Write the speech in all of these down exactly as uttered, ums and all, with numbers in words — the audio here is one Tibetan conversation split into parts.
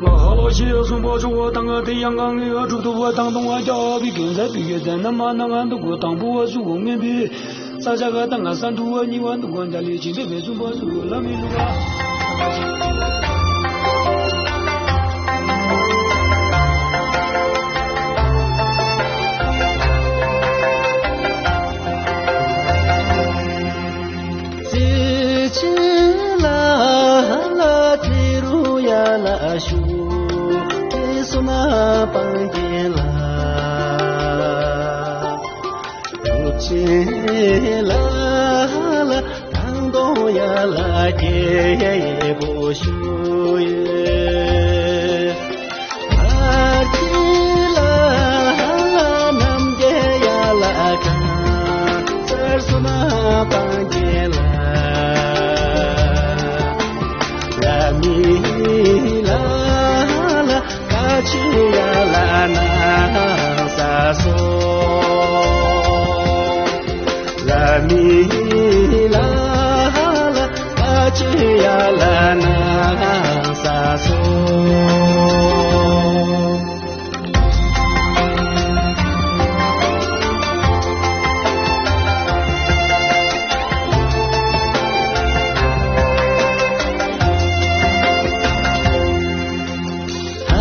ལ་ཧ་ལ་ཞེས་གསུངས་པ་ཆོག་པ་དང་དེ་ཡང་གང་ངེས་སྒྲུབ་ཐུབ་པ་དང་མཐོང་བ་རྒྱ་བའི་གན་ས་བུ་གེ་ཟན་ན་མ་ན་ང་འདུག་གོ་དང་པོ་བ་གཟུགས་གོ་ངན་པའི་ས་ཆ་ག་དང་ང་ས་འདུ་བ་གཉིས་པ་འདུག་གོ་འཇའ་ལས་བྱིན་པའི་བེ་སུམ་པ་གཟུགས་གོ་ལ་མི་ལུ་བ། ཚེ་ཆེ་ལ་ལ་ཚེ་རུ་ཡ་ལ་ཞུ། ཚེ་སོ་ན་སྤང་རྒྱན་ལ། ཚེ་ཆེ་ལ་ལ་དང་དོ་ཡ་ལ་རྒྱལ་པོ་ཞུ་ཡེ། ཨ་ཅེ་ལ་ལ་རྣམ་རྒྱལ་ཡ་ལ་གང་ཚར་སོ་ན་སྤང་རྒྱན་ལ། ལ་མི་ལ་ལ་ཀ་ཆེ་ཡ་ལ་ན་ས་སོ། ལ་མི་ལ་ལ་ཀ་ཆེ་ཡ་ལ་ན་ས་སོ། ཧ་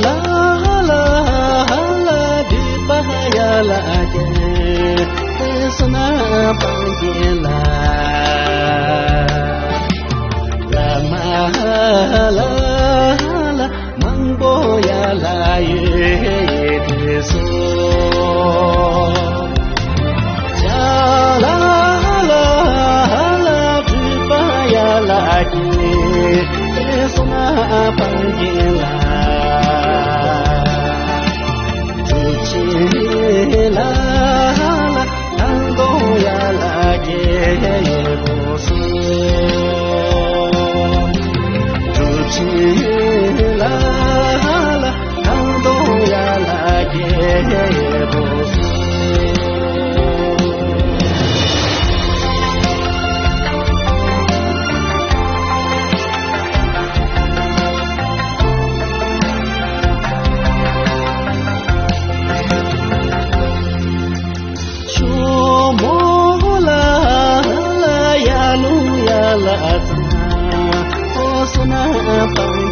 ལ་ཧ་ལ་ཧ་ལ་སྒྲིབ་པ་ཡ་ལ་ཅན། སོ་ན་སྤང་རྒྱན་ལ། ལ་མ་ལ་ལ་མང་པོ་ཡ་ལ་ཡོད་དེ་སོ། ཅ་ལ་ལ་ལ་སྒྲིབ་པ་ཡ་ལ་ཅན། སོ་ན་སྤང་རྒྱན་ལ། སྒྲིབ་ཆེན་ལ་ལ་དང་དོ་ཡ་ལ་རྒྱལ་པོ་སོ། སྒྲིབ་ཆེན་ལ་ལ་དང་དོ་ཡ་ལ་རྒྱལ་པོ་སོ། ཆུ་མོ་ལ་ལ་ཡ་ལུ་ཡ་ལ་ཙ། ཨོ་སོ་ན་སྤང་